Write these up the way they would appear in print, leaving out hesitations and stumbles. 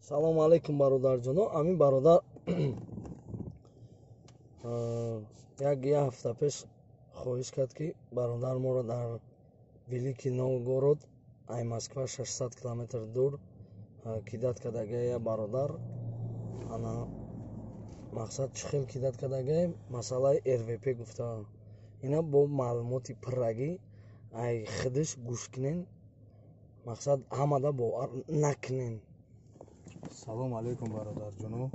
Салому алейкум, бародарҷоно. Амин бародар як ҳафта пеш хоҳиш кард, ки бародар моро дар Великий Новгород, ай Москва 600 километр дур, кидать кардагая бародар. Ана мақсад чӣ хел кидать кардагай, масъалаи РВП гуфта. Ина бо маълумоти пуррагӣ ай худаш гӯш кунен. Мақсад, ҳамада бовар накунен. Салому алейкум, бародарҷоно.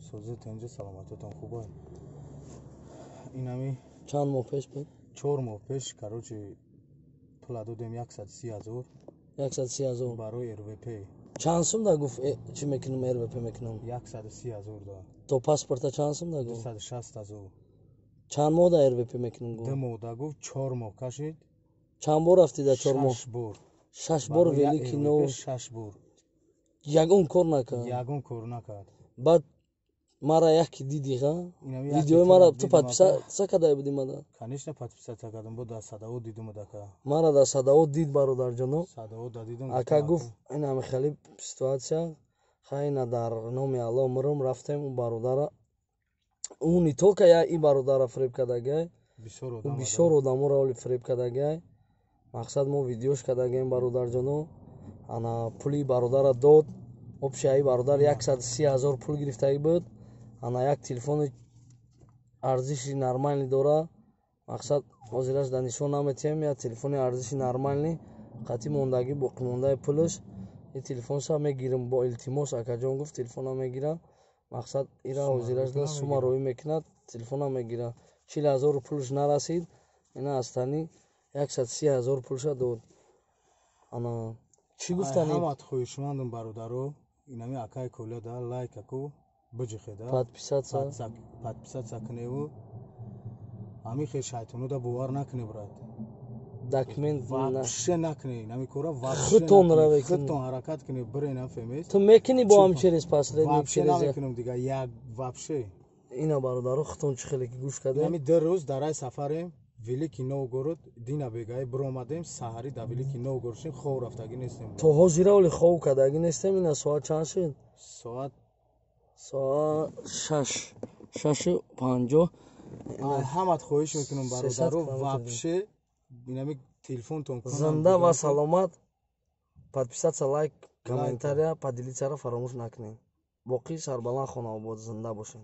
Созӣ, тинҷи, саломатиатон хуба? Инами Чанд моҳ пеш буд? 4 моҳ пеш, короче, пула додем, 130 000. 130 000. Барои РВП. Чанд сум да гуфт, чӣ мекунам, РВП мекунам? 130 000 да. То паспорта чанд сум да гуфт? 260 000. Чанд моҳ да РВП мекунам Ду гуфт? моҳ да гуфт, 4 моҳ кашид. Чанд бор рафтӣ дар 4 моҳ? Шаш бор. Шаш бор. Барои як Великий РВП Нов шаш бор. Ягон кор накард. Ягон кор накард. Баъд мара яке диди ға? Инами Видеои яке мара тира ту дидум, подписаться карда будӣ мада? Конечно, подписаться кардам, бо дар Садаво дидум дака. Мара дар Садаво дид, бародарҷоно. Садаво да дидум. Ака, гуфт, инами хеле ситуация хайна, дар номи Алло мурум. Рафтем, ӯ бародара, ӯ не только я и бародара фиреб кардагай. Бисёр Ӯ одам. бисёр одаморо оли фиреб кардагай. Мақсад, мо видеош кардагем, бародарҷоно. Ана пули бародара дод, общий аи бародар 130 000 пул гирифтагӣ буд. Ана як телефони арзиши нормальный дора. Мақсад, ҳозираш дар нишон наметиҳем. Як телефони арзиши нормальный қатъи мондагӣ, боқимондаи пулаш и телефонша мегирам, бо илтимос, акаҷон, гуфт, телефона мегирам. Мақсад, ира ҳозираш да сума роӣ мекунад, телефона мегира. 40 000 пулаш нарасид, ина астани 130 000 пулша дод. Ана чӣ гуфтани? Ҳамат хоҳишмандам, бародаро, инами акай Коля да лайкаку биҷихеда. Подписаться. Подписаться куневу ҳамин хел шайтоно да бовар накуне, брат. Документ Вообще накуне инами кора, вообще. Худтон накуне. раве кунӣ. Худтон ҳаракат куне, бирен, фемес. Ту мекунӣ бо ҳам через посредник? Вообще. Через Намекунам дига як вообще. Ина, бародаро, худтон чӣ хеле ки гӯш кардем. Инами 2 рӯз дар рай сафарем, Великий Новгород, дина бегаи биромадем, саҳарӣ дар Великий Новгород шем, хов рафтагӣ нестем. То ҳозира оли хов кардагӣ нестем. Ина соат чанд шуд? Соат Соат 6, 6:50. Ҳамат хоҳиш мекунам, 300 бародаро. Километр. Вообще инами телефонтон кунам, Зинда ва дига саломат. Подписаться, лайк, комментария, поделиться ро фаромӯш накунед. Боқӣ сарбаланд, хонаобод, зинда бошед.